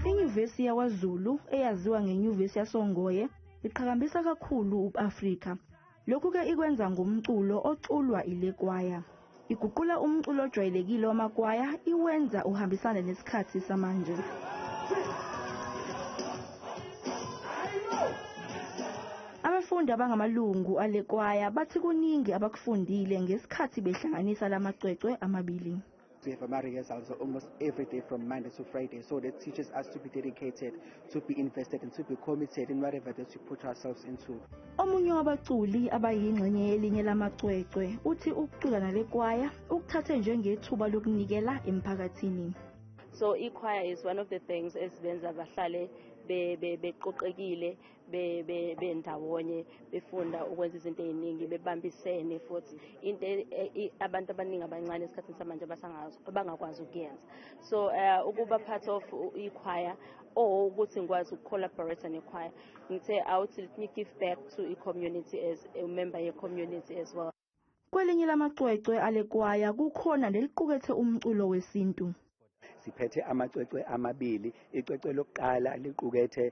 Inyuvesi yakwaZulu eyaziwa ngenyuvesi yasoNgoye iqhakambisa kakhulu ubuAfrika. Lokhu-ke ikwenza ngomculo oculwa ilekwaya. Iguqula umculo ojwayelekile wamakwaya iwenza uhambisane nesikhathi samanje. Abafundi abangamalungu alekwaya bathi kuningi abakufundile ngesikhathi behlanganisa lamacwecwe amabili. We have ama rehearsals almost every day from Monday to Friday, so that teaches us to be dedicated, to be invested and to be committed in whatever that we put ourselves into. Omunye wabaculi abayingxenye yelinye lamacwecwe uthi ukucula nalekwaya ukuthathe njengethuba lokunikela emphakathini. So i-choir is one of the things ezibenza bahlale beqoqekile, bendawonye, befunda ukwenza izinto eziningi, bebambisene futhi into abantu abaningi abancane esikhathini samanje abangakwazi ukuyenza. So ukuba part of i-choir or ukuthi ngikwazi ukucollaborate ne-choir, ngithe awuthi let me give back to i-community as a member ye-community as well. Kwelinye lamacwecwe alekwaya kukhona neliqukethe umculo wesintu. Siphethe amacwecwe amabili. Icwecwe lokuqala liqukethe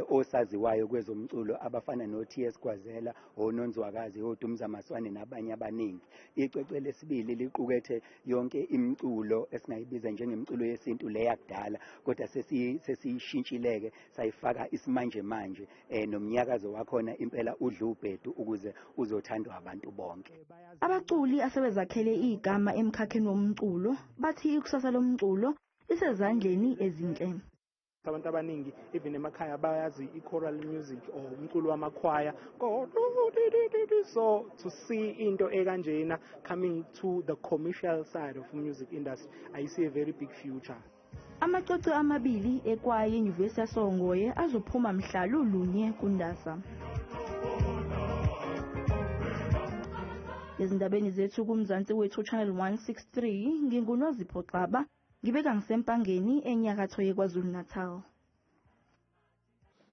osaziwayo kwezomculo abafana no-T.S. Gwazela, oNonzwakazi, oDumza Maswane nabanye abaningi. Icwecwe lesibili liqukethe yonke imiculo esingayibiza njengemculo yesintu le yakudala, kodwa sesiyishintshileke sayifaka isimanje manje, nomnyakazo wakhona impela udla ubhedu ukuze uzothandwa abantu bonke. Abaculi asebezakhele igama emkhakheni womculo bathi ikusasa lomculo isezandleni ezinhle. Abantu abaningi even emakhaya bayazi i-choral music or umculo wamakhwaya, so to see into ekanjena coming to the commercial side of music industry, I see a very big future. Amacwecwe amabili ekwaya yenyuvesi yasoNgoye azophuma mhla lulunye kuNdasa. Ezindabeni zethu kuMzansi Wethu Channel 163, nginguNozipho Xaba, ngibeka ngisempangeni enyakatho yeKwaZulu Natal.